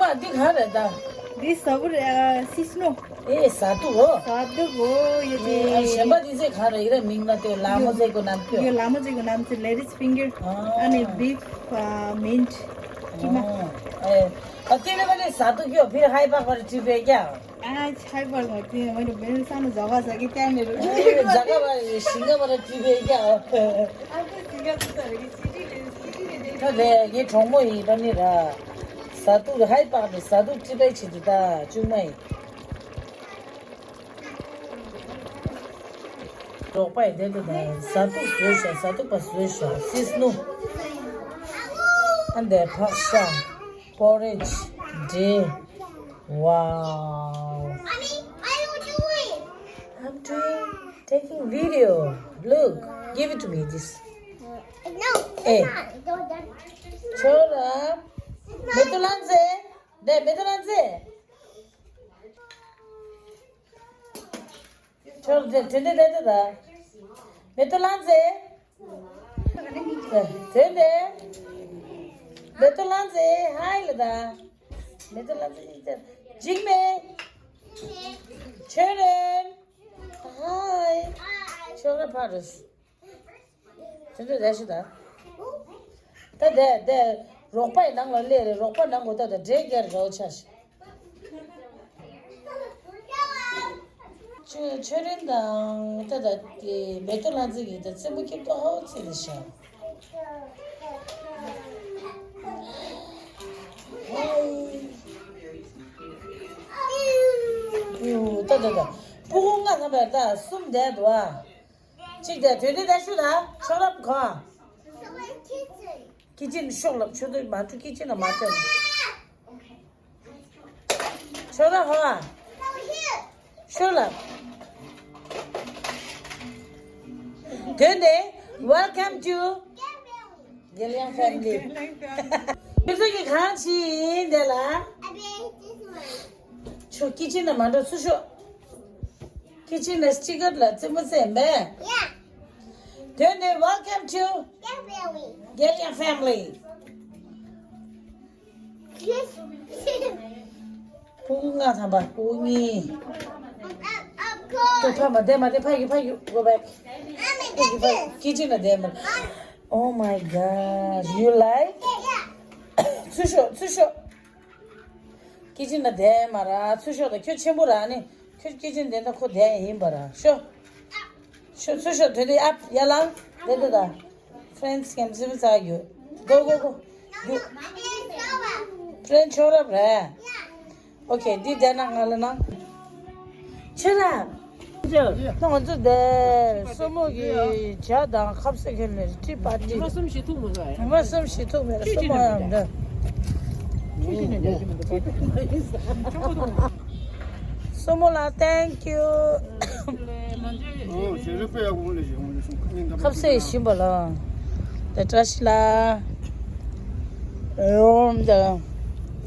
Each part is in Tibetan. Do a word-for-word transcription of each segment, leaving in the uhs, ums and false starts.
ཨ་འདི་ག་རེད་ད། འདི་ཟ་བུ་རེད། ཨ་སི་སྣོ། ཨེ་ཟ་དུ་འོ། ཟ་དུ་འོ་ཡོད་དེ། ཨ་གཞན་པ་འདི་ཚེ་ག་རེད་ཡིན་ར། མིང་ལ་དེ་ལ་མོ་ཚེ་གོ་ནམ་ཡོད་ཁྱོད། ལ་མོ་ཚེ་གོ་ནམ་ཚེ་ladies finger. ཨ་ནི་beef mint. ཀི་མ། ཨེ་ཨ་དེ་ནི་ག་ནི་ཟ་དུ་ཁྱོད་ཕིར་ཧའི་པག་པར་ཅི་པེ་ཀྱང་། ཨ་ཆའི་པར་ངོ་དེ་ང་ནི་མེ་སང་ནི་ཟ་ག་ཟ་གི་ཀྱང་ནི་རུ། ཟ་ག་བ་ཞིང་ག་བ་ར་ཅི་པེ་ཀྱང་། ཨ་དེ་ཟ་ག་དུ་ད་རེད་གི་ཅི་ཅི་རེད་ཅི་ཅི་རེད། ད་ལས་ངའི་གྲོགས་མོ་ཡིན་པ་ནི་ར། ཟ་དུག་ཧའི་པག་ནི་ཟ་དུག་ཅི་པའི་ཆེད་དུ་ད་ཅུང་མ་ཡིན། རོགས་པ་ཡི་དེ་དུ་ད་ཟ་དུག་བཟོས་ཤག་ཟ་དུག་པ་བཟོས་ཤག་སི་སྣུ། ཨ་འདས་ཕག་ཤ། པོ་རེཇ། འབྲས། Wow. Mommy, what are you doing? I'm doing, taking video. Look, give it to me, this. No, ཨེ། Don't, don't. ཁྱོད་ར། མེ་ཏོག་ལང་ཚེ། འདི་མེ་ཏོག་ལང་ཚེ། ཁྱོད་ར་དེ་དེ་དེ་དེ་དེ་ད། མེ་ཏོག་ལང་ཚེ། དེ་དེ་དེ། མེ་ཏོག་ལང་ཚེ་ཧའི་ལ་ད། མེ་ཏོག་ལང་ཚེ་ཅིག་མེ། ཆོས་རེན། ཧའི། ཁྱོད་ར་ཕ་རུ། དེ་འདྲ་རེད་ཤི་ད། ད་དེ་དེ་རོགས་པའི་ནང་ལ་སླེབས་རེད། རོགས་པ་ནང་གོ་ད་ད་འདྲེ་རྒྱལ་རོ་ཆ་ཤི། ཆོས་ཆོས་རིན་དང་ད་ད་དེ་མེ་ཏོག་ལྷ་འཛིན་གྱི་ད་རྩེད་མོ་སྐྱིད་པོ་ཧོ་ཚེ་ལ་ཤ། ད་ད་ད་སྤུ་གུ་ལྔ་ཐམ་པ་ད་གསུམ་བསྡད་འདུག་ཨ། གཅིག་དེ་དོན་དེ་ད་ཤུ་ད་ཆོ་རབ་ག། ཀི་ཅིན་ཤོག་ལབ་ཆོ་དོན་མ་འགྲོ་ཀི་ཅིན་ན་མ་སྟོན། ཆོ་རབ་ཧོ་ཨ། ཤོག་ལབ། དོན་དེ་welcome to རྒྱལ་ཡང་ཕེ་མི་ལི། ཁྱོད་ཚོ་གི་གང་ཕྱིན་དེ་ལ། ཆོ་ཀི་ཅིན་ན་མ་འགྲོ་ཚུར་ཤོག་ཀི་ཅིན་ན་སྤྱི་ཁར་ལ་རྩེད་མོ་རྩེ་མེད། དོན་དེ་welcome to རྒྱལ་ཡང་ཕེ་མི་ལི། སྤུ་གུ་ལྔ་ཐམ་པ་སྤུ་གུ་གཉིས། ཏོ་ཕ་མ་བསྡད་མ་བསྡད་ཕ་གི་ཕ་གི་go back. ཕ་གི་ཕ་གི་ཀི་ཅིན་ལ་བསྡད་མ། Oh my God, you like? ཚུར་ཤོག་ཚུར་ཤོག་ཀི་ཅིན་ལ་བསྡད་མ་ར་ཚུར་ཤོག་ད་ཁྱོད་ཆེན་པོ་ར་ནི་ཁྱོད་ཀི་ཅིན་བསྡད་ན་ཁོ་བསྡད་ཡིན་པ་ར་ཤོག་ཤོ་ཚུར་ཤོག་དོན་དེ་ཨབ་ཡ་ལང་དེ་དེ་ད། Friends ཀེམ་ཟི་བི་ཚ་གུ། Go, go, go. གུ། Friend ཆོ་རབ་རེད། Okay འདི་དེ་ན་ང་ལ་ན། ཆོ་རབ། ད་ང་ཚོ་དེ་སོ་མོ་གི་ཇ་དང་ཁབ་སེ་ཁེ་ལེ་ཏི་པ་ཏི། ཉི་མ་གསུམ་བཞི་ཐུག་མ་ཟ་ཡ། ཉི་མ་གསུམ་བཞི་ཐུག་མེད་ལ་སོ་མོ་ཡང་འདི། སོ་མོ་ལ་thank you. ཁབ་སེ་ཞིམ་པ་ལ། དེ་བཀྲ་ཤིས་ལ། རོམ་ད།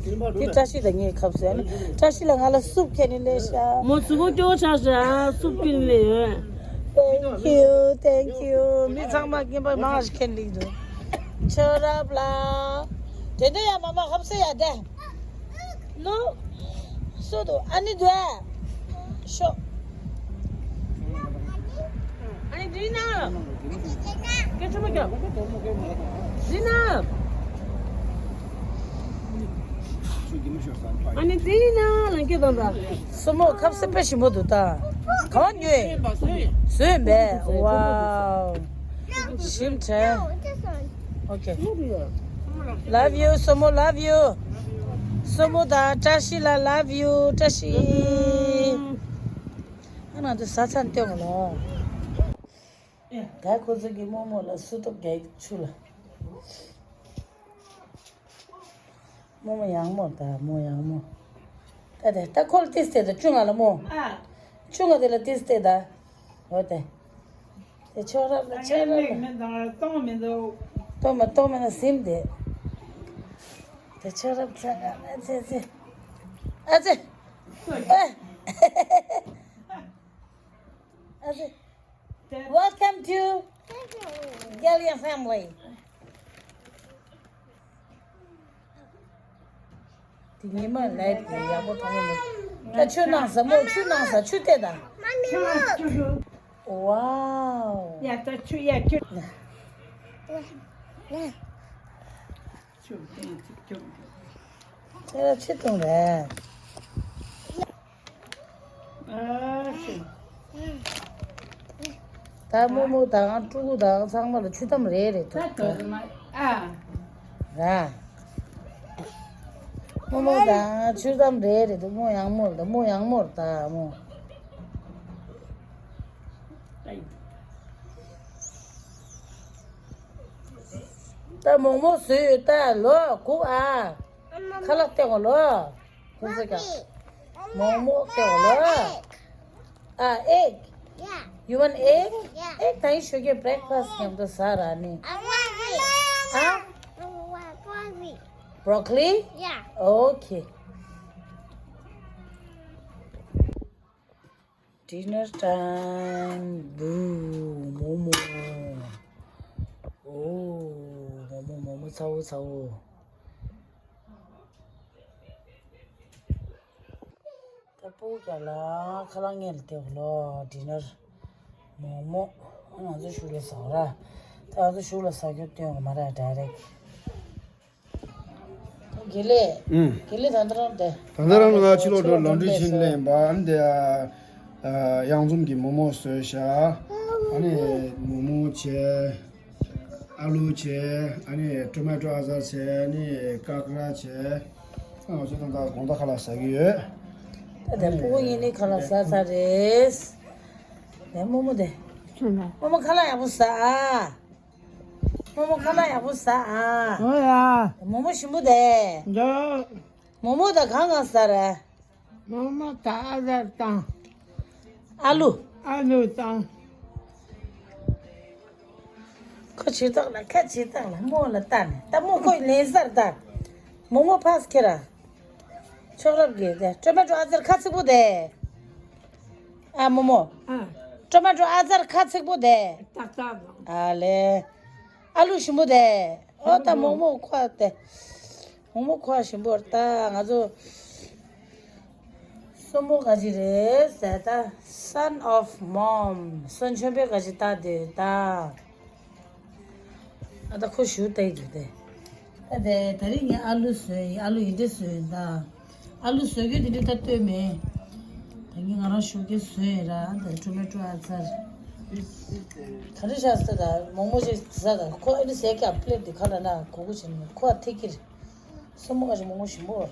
དེ་བཀྲ་ཤིས་དང་ངའི་ཁབ་སེ་ནི་བཀྲ་ཤིས་ལ་ང་ལ་སུབ་ཁྱེར་ནི་ལས་ཤ། མོ་ཚུ་གོ་སྐྱོ་ཆགས་ཤ་སུབ་ཁྱེར་ནི་ལས་ཡོད། Thank you, thank you. མི་ཚང་མ་རྔན་པ་མང་ཞིག་ཁྱེར་ལིག་འདུག་ཆོ་རབ་ལ། དེ་འདྲ་ཡ་མ་མ་ཁབ་སེ་ཡ་དེ། ནོ། སོ་དོ་ཨ་ནི་དུ་ཨ། ཤོ། ཨ་ནི་དུ་ན། ཀེ་ཆུ་མ་ཀྱོ། དུ་ན། ཨ་ནི་དུ་ན་ལང་ཀེ་དང་ད། སོ་མོ་ཁབ་སེ་དཔེ་ཞིམ་པོ་འདུག་ད། གང་ཉོས། བཟོས་མེད། Wow. ཞིམ་དྲན། Okay. Love you, སོ་མོ། Love you. སོ་མོ་དང་བཀྲ་ཤིས་ལ་love you. བཀྲ་ཤིས། ཨ་ན་དུ་ས་ཚན་སྟོན་ལོ། ད་ཁོ་ཚོ་གི་རྨོ་མོ་ལ་སུ་ཏོ་གེག་ཆུ་ལ། རྨོ་མོ་ཡང་མོ་ད་རྨོ་ཡང་མོ། ད་དེ་ད་ཁོ་ལ་ཏིས་ཏེ་ད་ཆུང་ང་ལ་རྨོ། ཨ། ཆུང་ང་དེ་ལ་ཏིས་ཏེ་ད། འོ་དེ། དེ་ཆོ་རབ་ལ་ཆོ་རབ་ལ། མི་འདང་གཏོང་མི་འདུག་གཏོང་མ་གཏོང་མ་ན་སིམ་དེ། དེ་ཆོ་རབ་ཚ་ཨ་ཚེ་ཚེ། ཨ་ཚེ། ཨ། ཨ་ཚེ། Welcome to རྒྱལ་ཡང་ཕེ་མི་ལི། དེ་ཉི་མ་ལས་དེ་ཡག་པོ་མཐོང་གི་མི་འདུག་ད་ཆུ་ནང་ཟ་མོ་ཆུ་ནང་ཟ་ཆུ་དེ་དང་། ཆུ་ཆུ་ཆུ། ཝའོ། ཡ་ད་ཆུ་ཡ་ཆུ། ཆུ་ཆུ་ཆུ། དེ་ལ་ཆུ་བཏུང་རེད། ཨ་ཆུ། ད་རྨོ་མོ་དང་ཕྲུ་གུ་དང་ཚང་མ་ལ་ཆུ་དམ་རེ་རེ་ཐོབ། ད་དོ་མ་ཨ། ར། རྨོ་མོ་དང་ཆུ་དམ་རེ་རེ་འདུག་རྨོ་ཡང་རྨོ་ལ་རྨོ་ཡང་རྨོ་ལ་ད་རྨོ། ད་མོག་མོག་བཟོས་ཡོད་ད་ལོ་གུག་ཨ། ཁ་ལག་སྟེར་གོ་ལོ། ཁོ་ཚོ་ཀྱང་། མོག་མོག་སྟེར་གོ་ལོ། ཨ་egg. You want egg? Egg ད་ཡིན་ཞོ་གས་breakfast མཉམ་དུ་ཟ་ར་ནི། ཨ། Broccoli? Okay. Dinner time. བུ། མོག་མོག་ཨོ། མོག་མོག་མོག་མོག་ཚ་བོ་ཚ་བོ། ད་སྤུ་གུ་རྒྱག་ལ་ཁ་ལག་ངེད་ལ་སྟེར་ལོ་dinner. མོག་མོག་ང་ཚོ་གཞུག་ལ་ཟ་ར། ད་ང་ཚོ་གཞུག་ལ་ཟ་རྒྱུ་སྟོན་གོ་མ་ར་direct. དགེ་ལེགས། ཨུམ། དགེ་ལེགས་ད་ལྟ་རང་དེ། ད་ལྟ་རང་ང་ཕྱི་ལོགས་འགྲོ་ལོན་ཌི་ཕྱིན་ལེན་པ་ཨ་ནི་དེ། ཨ། གཡང་འཛོམས་ཀྱི་མོག་མོག་བཟོས་ཤག་ཨ་ནི་མོག་མོག་བྱས། ཨ་ལུ་བྱས། ཨ་ནི་ཊོ་མེ་ཊོ་ཨ་ཅར་བྱས། ཨ་ནི་ཀ་ཀ་ར་བྱས། ཨ་ང་ཚོ་ད་ལྟ་དགོང་དག་ཁ་ལག་ཟ་གི་ཡོད། ད་དེ་སྤུ་གུ་གཉིས་ནི་ཁ་ལག་ཟ་ཚར་རེད། དེ་རྨོ་མོ་དེ། རྨོ་མོ་ཁ་ལག་ཡག་པོ་ཟ་ཨ། རྨོ་མོ་ཁ་ལག་ཡག་པོ་ཟ་ཨ། ཨོ་ཡ། མོག་མོག་ཞིམ་པོ་དེ། འདི། མོག་མོག་ད་གང་གང་ཟ་རེད། མོག་མོག་ད་ཨ་ཅར་དང་། ཨ་ལུ། ཨ་ལུ་དང་། ཁོ་ཇུས་གཏོགས་ལ་ཁ་ཇུས་གཏོགས་ལ་རྨོ་ལ་ལྟ་ནས་ད་རྨོ་ཁོ་ལེན་ས་རེད་ད། མོག་མོག་ཕ་སི་ཁྱེར་ར། ཆོག་རབ་གི་དེ་ཊོ་མེ་ཊོ་ཨ་ཅར་ཁ་ཚིག་པོ་དེ། ཨ་མོག་མོག་ཨ། ཊོ་མེ་ཊོ་ཨ་ཅར་ཁ་ཚིག་པོ་དེ། ཏག་ཏག་དང་། ཨ་ལེ། ཨ་ལུ་ཞིམ་པོ་དེ། ཨོ་ད་མོག་མོག་ཁོ་དེ། མོག་མོག་ཁོ་ཞིམ་པོ་རེད་ད་ང་ཚོ། སྲུ་མོ་ག་ཅི་རེད་ཟེར་ད། Son of Mom སོན་ཆེན་པོའི་ག་ཅི་ལྟ་དེ་ད། ཨ་ད་ཁོ་ཞུ་ལྟ་ཡི་འདུག་དེ། ཨ་དེ་ད་རིང་ངས་ཨ་ལུ་བཟོས་ཡིན། ཨ་ལུ་ཡིན་འདྲ་བཟོས་ཡིན་ད། ཨ་ལུ་བཟོ་རྒྱུ་དེ་འདྲ་ད་ལྟོས་མེད། ད་ངས་ང་རང་ཞུ་སྐད་བཟོས་ཡིན་ར། ཨ་ད་ཊོ་མེ་ཊོ་ཨ་ཅར། ག་རེ་བཞག་ཟེར་ད་མོག་མོག་ཅིག་ཟ་ད་ཁོ་ཨ་ནི་ཟས་ཀྱང་པི་ལེ་ཊི་དེ་ཁ་ལ་ན་གོ་གོ་བྱེད་ནི་ཁོ་ཨ་ཐིག་གི་རེད། སྲུ་མོ་ག་ཅི་མོག་མོག་ཞིམ་པོ།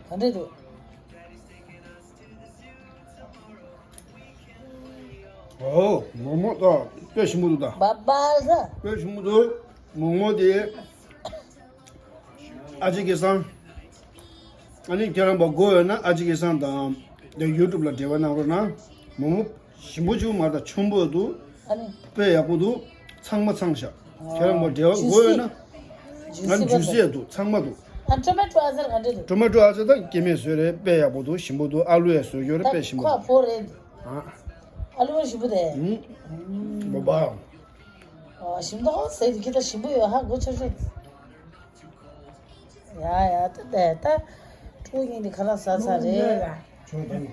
ག་འདྲ་འདུག་ཨོ། མོག་མོག་ད་དཔེ་ཞིམ་པོ་འདུག་ད། བ་བ་ལ། དཔེ་ཞིམ་པོ་འདུག་མོག་མོག་དེ། ཨ་ཅེ་སྐལ་བཟང་། ཨ་ནི་ཁྱེད་རང་པ་དགོས་ཡོད་ན་ཨ་ཅེ་སྐལ་བཟང་དང་དེ་ཡུ་ཊུབ་ལ་འབྲེལ་བ་གནང་རོགས་གནང་། མོག་མོག་ཞིམ་པོ་བྱུང་མ་རེད་ད་ཆོམ་པོ་འདུག་ཨ་ནི། དཔེ་ཡག་པོ་འདུག་ཚང་མ་ཚང་ཤག་ཁྱེད་རང་པ་འབྲེལ་བ་དགོས་ཡོད་ན། ཇུ་སི། ཨ་ནི་ཇུ་སི་འདུག་ཚང་མ་འདུག་ཨ་ཊོ་མེ་ཊོ་ཨ་ཅར་ག་འདྲ་འདུག་ཊོ་མེ་ཊོ་ཨ་ཅར་ད་སྐྱེ་དམན་བཟོས་རེད། དཔེ་ཡག་པོ་འདུག་ཞིམ་པོ་འདུག་ཨ་ལུ་ཡང་བཟོས་ཡོད་རེད། དཔེ་ཞིམ་པོ་འདུག་ཁོ་བོ་རེད། ཨ། ཨ་ལུ་ཞིམ་པོ་དེ། ཨུམ། བ་བ། ཨ་ཞིམ་མདོག་ཟེར་དེ་ཁྱེད་ད་ཞིམ་པོ་ཡོད་ཧ་གོ་ཆོག་ཆོག་ཡ་ཡ་ད་ད་ད། ཕྲུ་གུ་གཉིས་ནི་ཁ་ལག་ཟ་ཚར་རེད།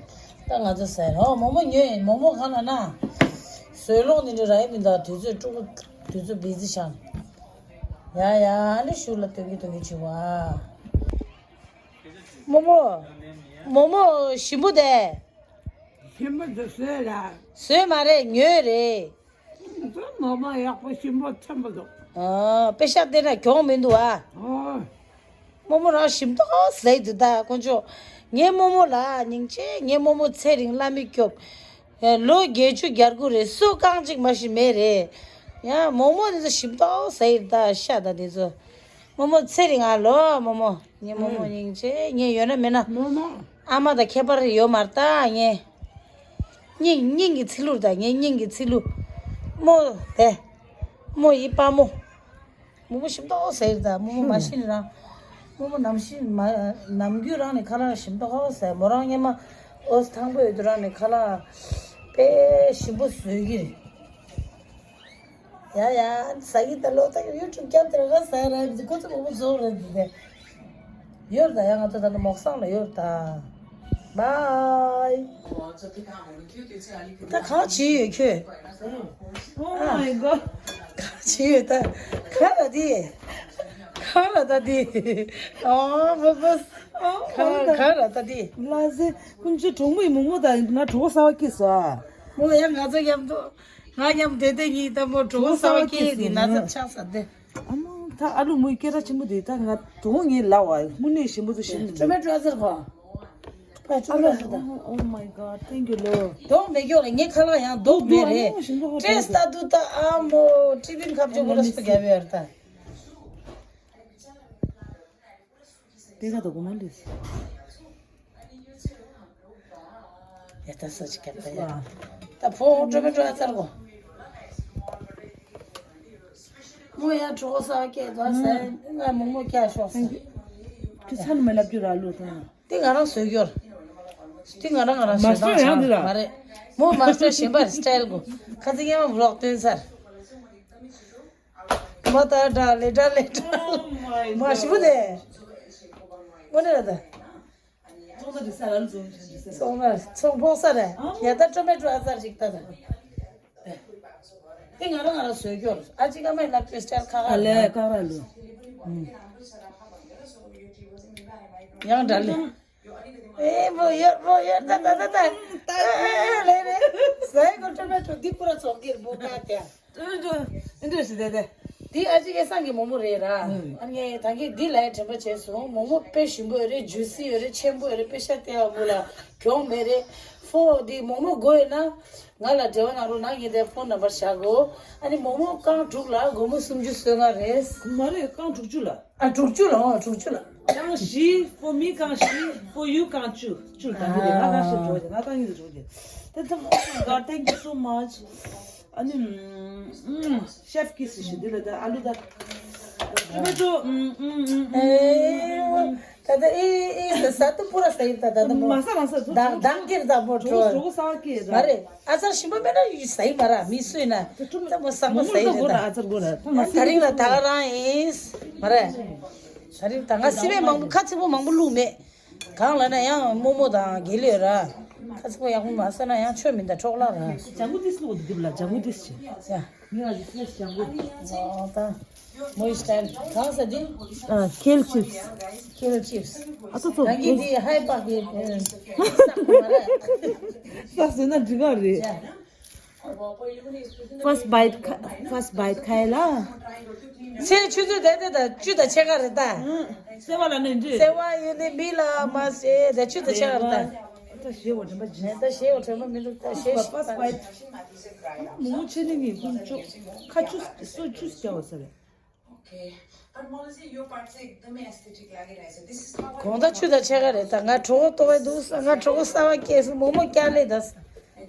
ད་ང་ཚོ་ཟ་རོགས་མོག་མོག་ཉོས་ཡིན། མོག་མོག་གང་ལ་ན། བཟོས་ལོག་ནི་འདྲ་ར་ཡིན་མི་འདུག་དུས་ཚོད་ཕྲུ་གུ་དུས་ཚོད་བི་ཛི་ཤང་། ཡ་ཡ་ཨ་ནི་ཤུགས་ལ་སྟོན་གི་སྟོན་གི་བྱེད་བ། མོག་མོག་མོག་མོག་ཞིམ་པོ་དེ། ཞིམ་པོ་འདུག་བཟོས་ལ། བཟོས་མ་རེད་ཉོས་རེད། འདི་མོག་མོག་ཡག་པོ་ཞིམ་པོ་ཚན་པོ་འདུག་ཨ། པེ་ཤག་བལྟས་ན་གྱོང་མི་འདུག་ཨ། ཨོ། རྨོ་མོ་རང་ཞིམ་མདོག་ཟེར་འདུག་ད་དཀོན་མཆོག་ངའི་རྨོ་མོ་ལ་སྙིང་རྗེ། ངའི་རྨོ་མོ་ཚེ་རིང་བླ་མས་སྐྱོབས། ཨེ་ལོ་བརྒྱད་ཅུ་གྱ་དགུ་རེད། སུ་རྐང་གཅིག་མ་ཞིག་མེད་རེད། ཡང་རྨོ་མོ་འདི་ཚོ་ཞིམ་མདོག་ཟེར་ད་ཤ་ད་འདི་ཚོ། རྨོ་མོ་ཚེ་རིང་ཨ་ལོ་རྨོ་མོ། ངའི་རྨོ་མོ་ཨུམ། སྙིང་རྗེ། ངས་ཡོད་ན་མེད་ན། རྨོ་མོ། ཨ་མ་དང་ཁྱད་པར་ཡོད་མ་རེད་ད་ངས། སྙིང་སྙིང་གི་ཚིལ་ལུ་རེད་ད་ངའི་སྙིང་གི་ཚིལ་ལུ། རྨོ་དེ། རྨོ་ཡི་པ་མོ། རྨོ་མོ་ཞིམ་མདོག་ཟེར་ད་རྨོ་མོ་མ་ཤི་ནི་རང་། རྨོ་མོ་ནམ་ཤི་མ་ནམ་རྒྱུན་རང་ནས་ཁ་ལག་ཞིམ་མདོག་ཟེར། མོ་རང་སྔོན་མ་ཨོ་སི་ཐང་པོ་ཡོད་དུས་རང་ནས་ཁ་ལག་ དཔེ་ཞིམ་པོ་བཟོས་ཀྱི་རེད། ཡ་ཡ། ཟ་གི་ད་ལོ་ད་ཡུ་ཊུབ་རྒྱབ་དེར་ག་ཟ་ར་ཡི་ཁོ་ཚོ་མང་པོ་བཟོ་ར་འདི་དེ། ཡོད་ད་ཡ། ང་ཚོ་ད་ནི་མོག་སང་ལ་ཡོད་ད། བའི། ད་གང་བྱེད་ཡོད་ཁྱོད། Oh my god. གང་བྱེད་ཡོད་ད། ག་ར་དེ། ག་ར་ད་དེ། ཨོ་བ་བ། ག་ག་ར་ད་དེ། ལ་སེ་ཀུན་ཅི་གྲོགས་མོ་ཡི་མོག་མོག་ད་ང་གྲོགས་ས་བ་ཀི་སོ། མོ་ཡ་ང་ཚོ་མཉམ་དུ། ང་མཉམ་དེ་དེ་གཉིས་ད་མོ་གྲོགས་ས་བ་ཀི་དེ་ན་ཚ་ཆགས་ས་དེ། ཨ་མ། ད་ཨ་ལུ་མོའི་སྐད་གྲགས་ཆེན་པོ་དེ་ད་ང་གྲོགས་ངའི་ལ་བ་དངོས་གནས་ཞིམ་པོ་ཚོ་ཞིམ་འདུག་ཊོ་མེ་ཊོ་ཨ་ཙར་གོ། ཕ་ཨ་ལུ། Oh my god, thank you Lord. དོག་མེ་ཀྱོག་ལ་ངས་ཁ་ལག་ཡང་དོག་མེད་རེད། ཊེ་སི་ཊི་ལྟ་དུས་ད་ཨ་མོ་ཊི་ཕིན་ཁབ་ཅོག་པོ་ལ་སུ་རྒྱབ་ཡོད་རེད་ད། དེ་ག་དོག་མ་ལུས། ཡ་ད་སོ་ཅི་ཀྱབ་ད་ཡ། ད་ཕོ་ཊོ་མེ་ཊོ་ཨ་ཙར་གོ། མོ་ཡ་གྲོགས་ས་སྐད་དོ་ས་ང་མོག་མོག་སྐྱ་ཤོག་ས། ཁྱི་ཚ་ནི་མ་ལབ་རྒྱུ་ར་ལུ་ད། དེ་ང་རང་བཟོས་རྒྱུར། དེ་ང་རང་ང་རང་བཟོས་སྟངས་ཆགས་མ་རེད། མོ་མ་སྟེར་གཞན་པར་སི་ཊལ་གོ། ཁ་ཚིག་ཡང་ཝི་ལོག་སྟོན་ཚར། མ་ད་འདྲ་ལེ་འདྲ་ལེ་འདྲ། མ་ཞི་བུ་དེ། དངོས་གནས་རེད་ད། ཚོང་ན་ཚོང་ཕོག་ས་རེད། ཡ་ད་ཊོ་མེ་ཊོ་ཨ་ཙར་ཅིག་ལྟ་ད། དེ་ང་རང་ང་རང་བཟོས་རྒྱུར་ཨ་ཅིག་ཨ་མའི་ལབ་ཀི་སི་ཊལ་ཁ་ཁ་ཨ་ལེ་ལ་ཀ་ར་ལུ། ཡང་འདྲ་ལེ། ཨེ་མོ་ཡོད་མོ་ཡོད་ད་ད་ད་ད། ཨེ་ཨེ་ལེ་ལེ། ཟའི་གོ་ཊོ་མེ་ཊོ་འདི་པུ་ར་ཚོགས་ཀྱིར་བོ་ཀ་ཏེ། ཨེ་འདྲ་ཞིག་དེ་དེ། འདི་ཨ་ཅིག་ཨེ་སང་གི་མོག་མོག་རེད་ར། ཨ་ངས་ད་གིན་འདི་ལ་ཡ་དྲན་པ་བྱས་སོང་། མོག་མོག་དཔེ་ཞིམ་པོ་ཡོད་རེད། ཇུ་སི་ཡོད་རེད། ཆེན་པོ་ཡོད་རེད། དཔེ་ཤ་སྟེར་བ་མོ་ལ་གྱོང་མེད་རེད། ཕོ་འདི་མོག་མོག་དགོས་ཡོད་ན་ང་ལ་འབྲེལ་བ་གནང་རོགས་གནང་། ངས་དེ་ཕོན་ནམ་བར་བཞག་གོ། ཨ་ནི་མོག་མོག་རྐང་དྲུག་ལ་སྒོར་མོ་སུམ་ཅུ་སོ་ལྔ་རེད། མ་རེད། རྐང་དྲུག་ཅུ་ལ། ཨ་དྲུག་ཅུ་ལ། ཨོ་དྲུག་ཅུ་ལ། རྐང་བཞི། for me རྐང་བཞི། for you རྐང་བཅུ། བཅུ་ལ་ད་འདི་རེད། ང་རྐང་བཞི་འགྲོ་རེད། ང་རྐང་གཉིས་ལ་འགྲོ་རེད། ད་ད། Oh my god, thank you so much. ཨ་ནི། ཨུམ། ཤེཕ་ཀི་སི་ཞིག་འདི་ལ་ད་ཨ་ལུ་ད། ཊོ་མེ་ཊོ། ཨུམ་ཨུམ་ཨུམ། ཨེ། ད་ད་ཨེ་ཨེ་ད་ས་ཏུ་པུ་ར་ས་ཡིབ་ད་ད་ད་མོ། མ་ས་རང་ས་ཏུ། ད་དང་ཀིར་ད་མོ་ཊོ། ཊོ་ས་ཀི་ད། མ་རེད། ཨ་ཙར་ཞིམ་པོ་མེད་ན་ཡི་ཟ་ཡི་མ་ར་མི་སུས་ན། ད་མོ་ཟ་མོ་ཟ་ཡི་རེད་ད། ཨ་ཙར་གོ་ལ་ད་མ་ཟ་ཡི། ད་རིང་ལ་ད་ག་རང་ཡིན། མ་རེད། ད་རིང་ད་ང་སི་མེད་མང་པོ་ཁ་ཚིག་པོ་མང་པོ་བླུགས་མེད། གང་ལ་ན་ཡང་རྨོ་མོ་དང་དགེ་ལེ་ར། ཁ་ཚིག་པོ་ཡག་པོ་མ་ཟ་ན་ཡང་ཆོ་མིན་ད་འཕྲོག་ལ་ར། ལྗང་གུ་ཏིས་ལོག་འདི་ལ་ལྗང་གུ་ཏིས་ཆེ། ཡ། ངས་ལ་ཏིས་ལྗང་གུ། ཨོ་ད། མོའི་སི་ཊལ་གང་ཟ་འདི། ཨ་ཁེལ་ཆིབས། ཁེལ་ཆིབས། ཨ་ཚོ་ཚོ། ད་གིན་འདི་ཧའི་པག་གི་ས་ཁོ་མ་ར། ས་ཟོས་ན་འགྲིག་ག་རེད། ཡ། First bite ཁ- first bite ཁ་ཡ་ལ། ཚེས་ཆུ་ཚོད་དེ་དེ་དང་བཅུ་དང་ཕྱེད་ཀ་རེད་ད། སེ་བ་ལ་ནི་འདྲི། སེ་བ་ཡོད་ནི་མི་ལ་མ་ཟེ་དེ་བཅུ་དང་ཕྱེད་ཀ་རེད་ད། ད་ཞེ་བོ་དྲན་པ་ཇི། ད་ཞེ་བོ་དྲན་པ་མི་འདུག་ད་ཞེ་ཞིག་ད། First bite མོ་ཆེ་ནི་ངས་ཀུན་ཅོ་ཁ་ཆུ་སོ་ཆུ་སྐྱ་བ་ས་རེད། Okay. But Molly, your parts एकदमै aesthetic लागिरहेछ। This is how I གོང་ད་ཆུ་ད་ཆེ་ག་རེད་ད། ང་གྲོགས་ཏོག་པའི་འདུག་ས། ང་གྲོགས་གསར་བ་སྐྱེས་སོང་། མོག་མོག་སྐྱ་ལེ་ད་ས།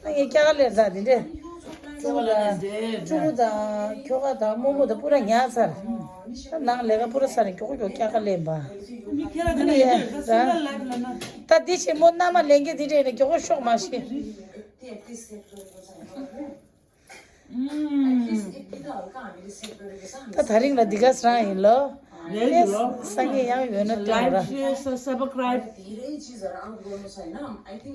ད་ངས་སྐྱ་ག་ལེ་ད་འདི་འདྲས། ཀྲུ་གུ་དང་ཀྲུ་གུ་དང་ཁྱོ་ག་དང་རྨོ་མོ་དང་པུ་ར་ཉར་ཚར། ད་ནང་ལས་ཀ་པུ་ར་ས་ནས་མགྱོགས་མགྱོགས་སྐྱ་ག་ལེ་འབའ། ཨ་ནི་ཡ་ད་ད་འདི་ཆེ་མོ་མནའ་མ་ལེན་གྱི་འདི་འདྲས་ནས་མགྱོགས་མགྱོགས་ཤོག་མ་ཤེས། ད་ད་རིང་ལ་འདི་ག་སང་ཡིན་ལོ། ལས་ལོ། སང་ཉིན་ཡང་ཡོད་ན་ལའིག་ཤེར་སབ་སི་ཀ་རའིབ།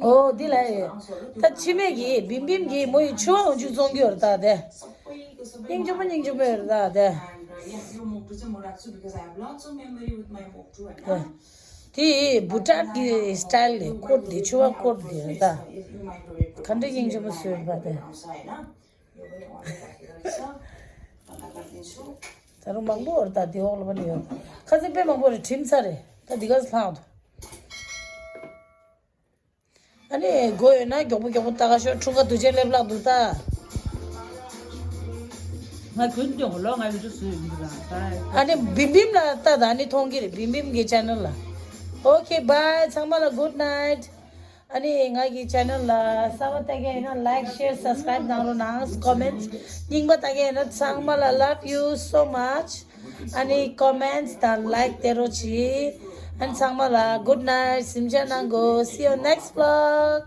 ཨོ་འདི་ལ་ཡོད། ད་ཕྱི་མེད་ཀྱི་བིམ་བིམ་གྱི་མོ་ཡི་ཆུ་བ་འོ་འཇུག་བཙོང་གི་ཡོད་རེད་ད་དེ། སྙིང་རྗེ་མོ་སྙིང་རྗེ་མོ་ཡོད་རེད་ད་དེ། དེ་བུ་ཊ་གི་སི་ཊལ་ལས་ཀོཊ་དེ་ཆུ་བ་ཀོཊ་དེ་རེད་ད། ག་འདྲ་སྙིང་རྗེ་མོ་བཟོས་པ་དེ། ད་རུང་མང་པོ་རེད་ད་དེ་འོག་ལ་བ་ནི་ཡོད། ཁ་སང་དཔེ་མང་པོ་རེད་བྲིམ་ཚར་རེད་ད་འདི་ག་ལྷག་འདུག་ཨ་ནི་དགོས་ཡོད་ན་མགྱོགས་པོ་མགྱོགས་པོ་ལྟ་ག་ཤོག་ཁྲུང་ཁ་དུས་ཆེན་སླེབས་ལྷག་འདུག་ད། ང་གུན་ཀྱང་ལོ་ང་ཡུལ་ཚོ་བཟོས་ཡིན་གྱི་རང་ད། ཨ་ནི་བིམ་བིམ་ལ་ལྟ་ད་ཨ་ནི་མཐོང་གི་རེད་བིམ་བིམ་གི་ཆེ་ནལ་ལ། Okay, bye. ཚང་མ་ལ་good night. ཨ་ནི་ང་གི་ཆེ་ནལ་ལ་གསར་པ་ལྟ་མཁན་ཡིན་ན་ལའིག་ཤེར་སབ་སི་ཀ་རའིབ་གནང་རོགས་གནང་། ཀོ་མེན་ཊི་རྙིང་པ་ལྟ་མཁན་ཡིན་ན་ཚང་མ་ལ་love you so much. ཨ་ནི་ཀོ་མེན་ཊི་དང་ལའིག་སྟེར་རོགས་གྱིས། ཨ་ནི་ཚང་མ་ལ་good night. གཟིམ་འཇག་གནང་གོ See you next vlog.